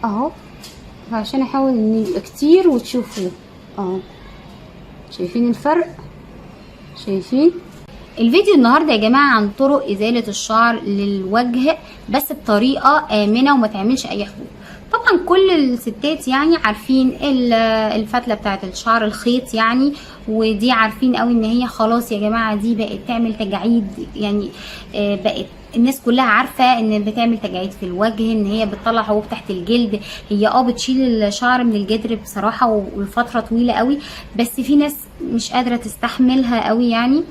اهو، عشان احاول ان يبقى كتير وتشوفوه اهو. شايفين الفرق؟ شايفين؟ الفيديو النهارده يا جماعة عن طرق ازالة الشعر للوجه، بس بطريقة امنه وما تعملش اي حبوب. طبعا كل الستات يعني عارفين الفتله بتاعه الشعر، الخيط يعني، ودي عارفين قوي ان هي خلاص يا جماعة دي بقت تعمل تجاعيد يعني، بقت الناس كلها عارفه ان بتعمل تجاعيد في الوجه، ان هي بتطلع حبوب تحت الجلد. هي بتشيل الشعر من الجدر بصراحة ولفترة طويلة قوي، بس في ناس مش قادرة تستحملها قوي يعني،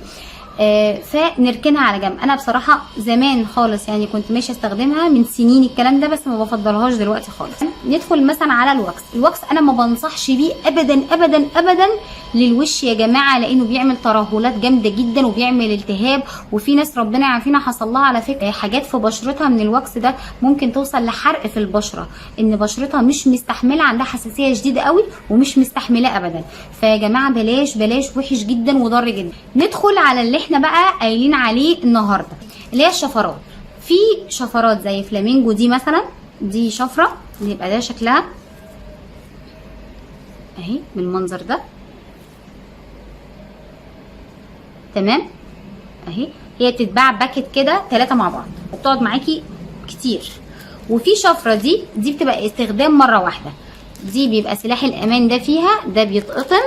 فنركنها على جنب. انا بصراحة زمان خالص يعني كنت ماشية استخدمها من سنين الكلام ده، بس ما بفضلهاش دلوقتي خالص. ندخل مثلا على ال wax. ال wax انا ما بنصحش بيه ابدا ابدا ابدا للوش يا جماعة، لانه بيعمل ترهلات جامدة جدا وبيعمل التهاب، وفي ناس ربنا يعافينا حصل لها على فكرة حاجات في بشرتها من ال wax ده ممكن توصل لحرق في البشرة، ان بشرتها مش مستحمله، عندها حساسية شديدة قوي ومش مستحمله ابدا. فيا جماعة بلاش بلاش، وحش جدا وضار جدا. ندخل على اللي احنا بقى قايلين عليه النهارده، اللي هي الشفرات. في شفرات زي فلامينجو دي مثلا، دي شفرة يبقى ده شكلها اهي بالمنظر ده، تمام اهي. هي بتتباع packet كده 3 مع بعض وبتقعد معاكي كتير. وفي شفرة دي بتبقى استخدام مرة واحدة، دي بيبقى سلاح الامان ده فيها، ده بيتقطم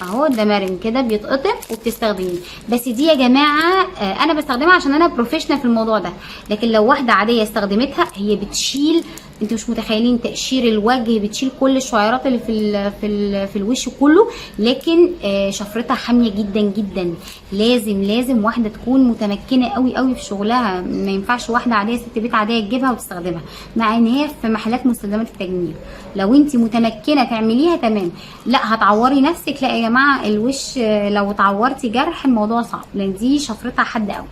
اهو، ده مرن كده بيتقطم وبتستخدميه. بس دي يا جماعة انا بستخدمها عشان انا professional في الموضوع ده، لكن لو واحدة عادية استخدمتها هي بتشيل، انتوا مش متخيلين تقشير الوجه، بتشيل كل الشعيرات اللي في الوش كله. لكن شفرتها حامية جدا جدا، لازم واحدة تكون متمكنة قوي قوي في شغلها، ما ينفعش واحدة عادية ست بيت عادية تجيبها وتستخدمها، مع ان هي في محلات مستلزمات التجميل. لو انت متمكنة تعمليها تمام، لا هتعوري نفسك. لا يا جماعة الوش لو اتعورتي جرح الموضوع صعب، لان دي شفرتها حادة قوي.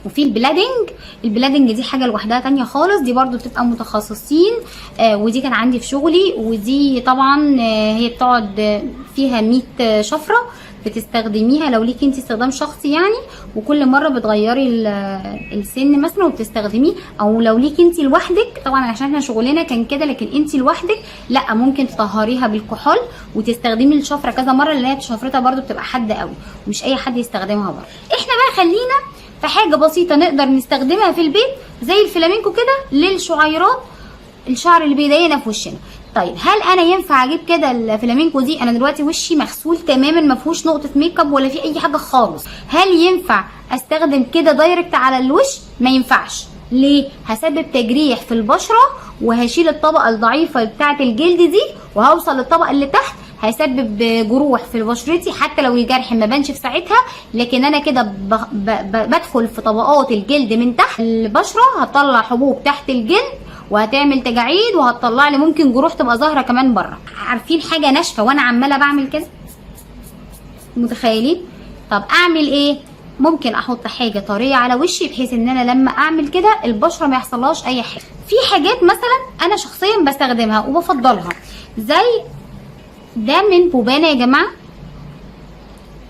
وفي ال blading، ال blading دي حاجة لوحدها تانية خالص، دي برضو بتبقى متخصصين، ودي كان عندي في شغلي. ودي طبعا هي بتقعد فيها 100 شفرة، بتستخدميها لو ليكي انت استخدام شخصي يعني، وكل مرة بتغيري السن مثلا وبتستخدميه، او لو ليكي انت لوحدك طبعا عشان احنا شغلنا كان كده، لكن انت لوحدك لا، ممكن تطهريها بالكحول وتستخدمي الشفرة كذا مرة، لان هي شفرتها برضو بتبقى حادة قوي ومش اي حد يستخدمها برضو. احنا بقى خلينا في حاجة بسيطة نقدر نستخدمها في البيت زي الفلامينكو كده للشعيرات، الشعر اللي بيضايقنا في وشنا. طيب هل انا ينفع اجيب كده الفلامينكو دي؟ انا دلوقتي وشي مغسول تماما، ما فيهوش نقطة ميك اب ولا في اي حاجة خالص، هل ينفع استخدم كده direct على الوش؟ ما ينفعش. ليه؟ هسبب تجريح في البشرة وهشيل الطبقة الضعيفة بتاعه الجلد دي وهوصل للطبقة اللي تحت، هيسبب جروح في بشرتي حتى لو الجرح ما بانش في ساعتها، لكن انا كده بدخل في طبقات الجلد من تحت البشرة، هطلع حبوب تحت الجلد وهتعمل تجاعيد وهتطلع لي ممكن جروح تبقى ظاهره كمان بره. عارفين حاجة ناشفة وانا عماله بعمل كده، متخيلين؟ طب اعمل ايه؟ ممكن احط حاجة طرية على وشي بحيث ان انا لما اعمل كده البشرة ما يحصلهاش اي حاجة. في حاجات مثلا انا شخصيا بستخدمها وبفضلها، زي ده من بوبانا يا جماعة،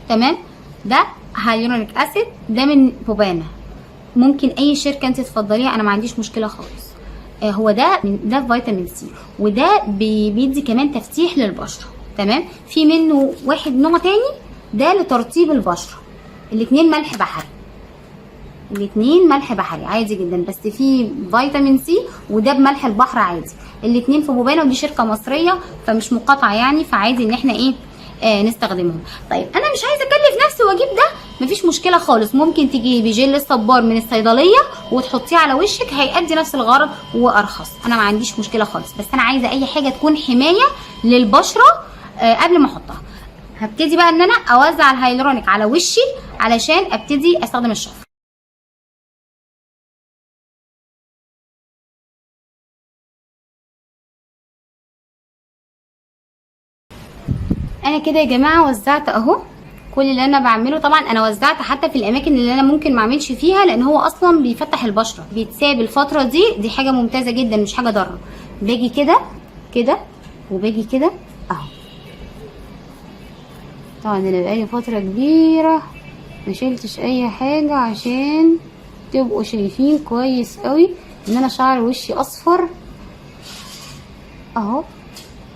تمام؟ ده hyaluronic acid، ده من بوبانا، ممكن اي شركة انت تفضليها، انا ما عنديش مشكلة خالص. هو ده فيتامين سي، وده بيدي كمان تفتيح للبشره، تمام؟ في منه واحد نوع تاني ده لترطيب البشرة، الاتنين ملح بحري، الاتنين ملح بحري عادي جدا، بس في فيتامين سي وده بملح البحر عادي، الاتنين في بوبانا، ودي شركة مصرية فمش مقاطعه يعني، فعادي ان احنا ايه نستخدمهم. طيب انا مش عايزه اكلف نفسي واجيب ده، مفيش مشكلة خالص، ممكن تجيبي جل الصبار من الصيدلية وتحطيه على وشك، هيأدي نفس الغرض وارخص، انا ما عنديش مشكلة خالص، بس انا عايزه اي حاجة تكون حماية للبشره قبل ما احطها. هبتدي بقى ان انا اوزع الهيالورونيك على وشي علشان ابتدي استخدم الشفرة. انا كده يا جماعة وزعت اهو كل اللي انا بعمله، طبعا انا وزعت حتى في الاماكن اللي انا ممكن ما اعملش فيها، لان هو اصلا بيفتح البشرة، بيتساب الفترة دي، دي حاجة ممتازة جدا مش حاجة ضارة. باجي كده كده وباجي كده اهو. طبعا انا بقالي فترة كبيرة ما شلتش اي حاجة عشان تبقوا شايفين كويس قوي ان انا شعر وشي اصفر اهو،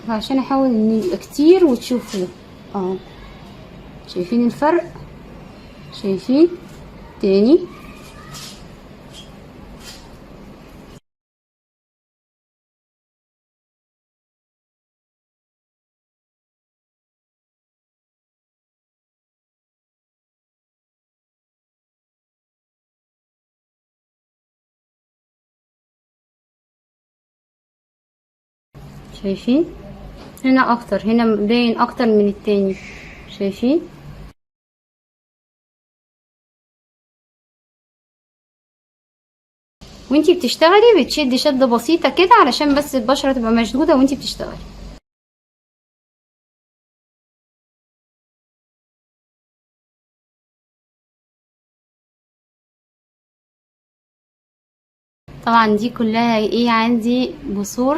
عشان احاول ان يبقى كتير وتشوفوه اهو. شايفين الفرق؟ شايفين تاني؟ شايفين هنا اكتر، هنا باين اكتر من التاني. شايفين؟ وانتي بتشتغلي بتشدي شدة بسيطة كده علشان بس البشرة تبقى مشدودة وانتي بتشتغلي. طبعا دي كلها ايه عندي بثور.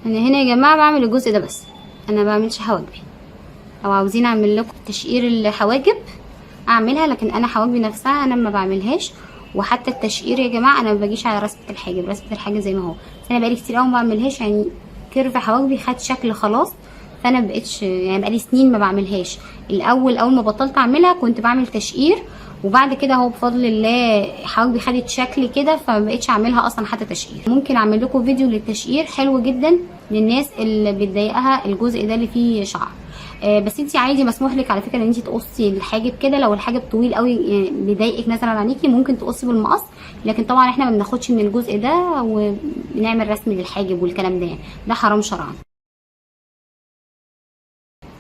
انا هنا يا جماعة بعمل الجزء ده بس، انا بعملش حواجبي. لو عاوزين اعمل لكم تشقير الحواجب اعملها، لكن انا حواجبي نفسها انا ما بعملهاش. وحتى التشقير يا جماعة انا ما باجيش على رسمه الحاجب، رسمه الحاجب زي ما هو، بس انا بقالي كتير قوي ما بعملهاش، يعني curve حواجبي خد شكل خلاص، فانا ما بقتش يعني بقالي سنين ما بعملهاش. الاول اول ما بطلت اعملها كنت بعمل تشقير، وبعد كده اهو بفضل الله حواجبي خدت شكل كده، فما بقتش اعملها اصلا حتى تشقير. ممكن اعمل لكم فيديو للتشقير حلو جدا للناس اللي بتضايقها الجزء ده اللي فيه شعر. بس انتي عادي مسموح لك على فكرة ان انتي تقصي الحاجب كده، لو الحاجب طويل قوي يعني بيضايقك مثلا عينيكي ممكن تقصي بالمقص، لكن طبعا احنا ما بناخدش من الجزء ده وبنعمل رسم للحاجب والكلام ده، يعني ده حرام شرعا.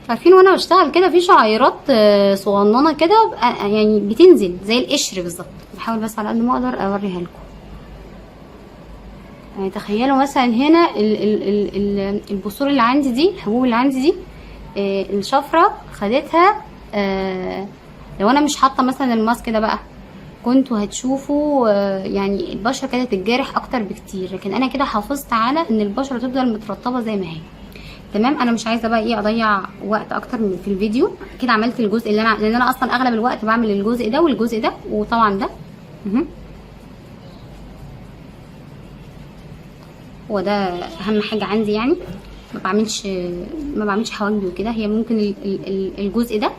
عارفين وانا بشتغل كده في شعيرات صغننه كده يعني بتنزل زي القشر بالظبط، بحاول بس على قد ما اقدر اوريها لكم. يعني تخيلوا مثلا هنا البثور اللي عندي دي، الحبوب اللي عندي دي، الشفرة خدتها. لو انا مش حاطه مثلا الماسك ده بقى كنتوا هتشوفوا يعني البشرة كده تتجرح اكتر بكتير، لكن انا كده حافظت على ان البشرة تفضل مترطبه زي ما هي. تمام. انا مش عايزه بقى ايه اضيع وقت اكتر من في الفيديو كده. عملت الجزء اللي انا، لان انا اصلا اغلب الوقت بعمل الجزء ده والجزء ده وطبعا ده هو ده اهم حاجة عندي، يعني ما بعملش حواجبي وكده. هي ممكن الجزء ده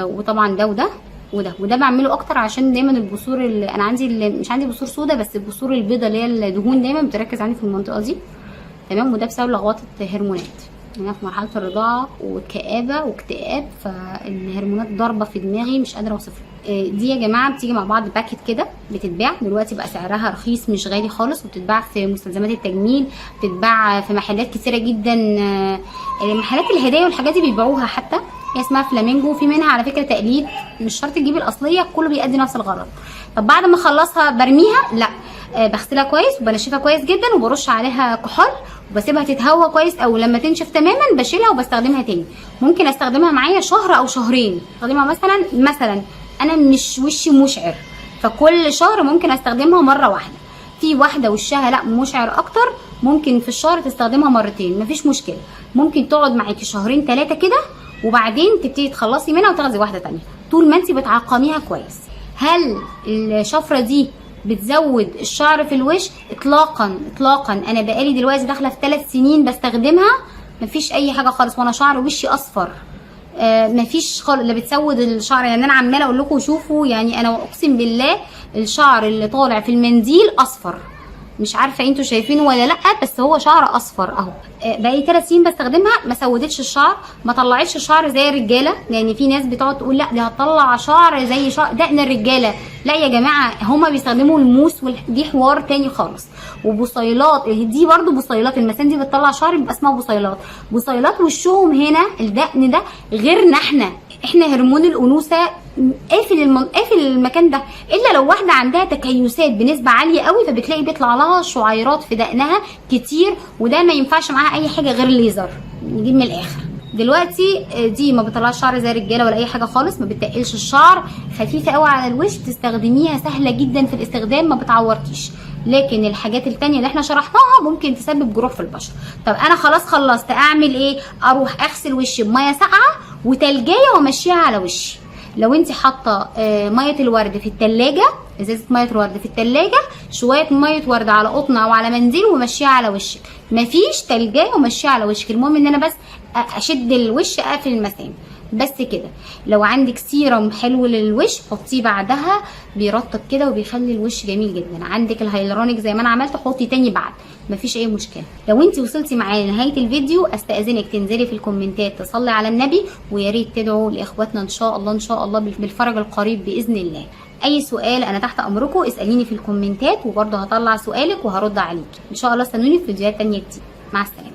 وطبعا ده وده وده وده بعمله اكتر عشان دايما البثور اللي انا عندي، اللي مش عندي بثور سودا بس البثور البيضاء اللي هي الدهون دايما بتركز عندي في المنطقة دي. تمام. وده بسبب لخبطة هرمونات، انا في مرحلة الرضاعة وكآبه واكتئاب، فالهرمونات ضاربه في دماغي مش قادرة اوصفها. دي يا جماعة بتيجي مع بعض packet كده، بتتباع دلوقتي بقى سعرها رخيص مش غالي خالص، وبتتباع في مستلزمات التجميل، بتتباع في محلات كتيرة جدا، محلات الهدايا والحاجات دي بيبيعوها حتى. هي اسمها فلامينجو، في منها على فكرة تقليد، مش شرط تجيبي الاصلية، كله بيأدي نفس الغرض. طب بعد ما اخلصها برميها؟ لا، بغسلها كويس وبنشفها كويس جدا وبرش عليها كحول وبسيبها تتهوى كويس، او لما تنشف تماما بشيلها وبستخدمها تاني. ممكن استخدمها معايا شهر او شهرين، استخدمها مثلا انا مش وشي مشعر، فكل شهر ممكن استخدمها مرة واحدة. في واحدة وشها لا مشعر اكتر، ممكن في الشهر تستخدمها مرتين مفيش مشكلة، ممكن تقعد معاكي شهرين 3 كده وبعدين تبتدي تخلصي منها وتاخدي واحدة تانية، طول ما انت بتعقميها كويس. هل الشفرة دي بتزود الشعر في الوش؟ اطلاقا اطلاقا. انا بقالي دلوقتي داخله في 3 سنين بستخدمها، مفيش اي حاجة خالص، وانا شعر وشي اصفر، مفيش خالص، لا بتسود الشعر. يعني انا عماله اقول لكم شوفوا، يعني انا اقسم بالله الشعر اللي طالع في المنديل اصفر، مش عارفه انتوا شايفينه ولا لا، بس هو شعر اصفر اهو. بقالي 3 سنين بستخدمها، ما سودتش الشعر، ما طلعتش الشعر زي الرجالة. يعني في ناس بتقعد تقول لا دي هتطلع شعر زي شعر دقن الرجالة، لا يا جماعة، هما بيستخدموا الموس دي حوار تاني خالص. وبصيلات دي برضو، بصيلات المسام دي بتطلع شعر بيبقى اسمها بصيلات، بصيلات وشهم هنا الدقن ده غيرنا احنا هرمون الانوثة قافل المكان ده، الا لو واحدة عندها تكيسات بنسبة عالية قوي، فبتلاقي بيطلع لها شعيرات في دقنها كتير، وده ما ينفعش معاها اي حاجة غير ليزر. نجيب من الاخر دلوقتي، دي ما بتطلعش شعر زي الرجالة ولا اي حاجة خالص، ما بتقلش الشعر، خفيفة قوي على الوش، تستخدميها سهلة جدا في الاستخدام، ما بتعوركيش. لكن الحاجات التانية اللي احنا شرحناها ممكن تسبب جروح في البشرة. طب انا خلاص خلصت، اعمل ايه؟ اروح اغسل وشي بميه ساقعه وتلجايه وامشيها على وشي. لو انت حاطه مية الورد في التلاجة، ازازة مية الورد في التلاجة، شوية مية ورد على قطنه او على منديل ومشيها على وشك. مفيش تلجايه ومشيها على وشك. المهم ان انا بس اشد الوش، اقفل المسام بس كده. لو عندك سيرم حلو للوش حطيه بعدها، بيرطب كده وبيخلي الوش جميل جدا. عندك الهيالورونيك زي ما انا عملت حطي تاني بعد، مفيش اي مشكلة. لو انت وصلتي معايا لنهاية الفيديو استاذنك تنزلي في الكومنتات تصلي على النبي، ويا ريت تدعوا لاخواتنا ان شاء الله ان شاء الله بالفرج القريب باذن الله. اي سؤال انا تحت امركم، اساليني في الكومنتات وبرضه هطلع سؤالك وهرد عليك ان شاء الله. استنوني في فيديوهات تانية كتير. مع السلامة.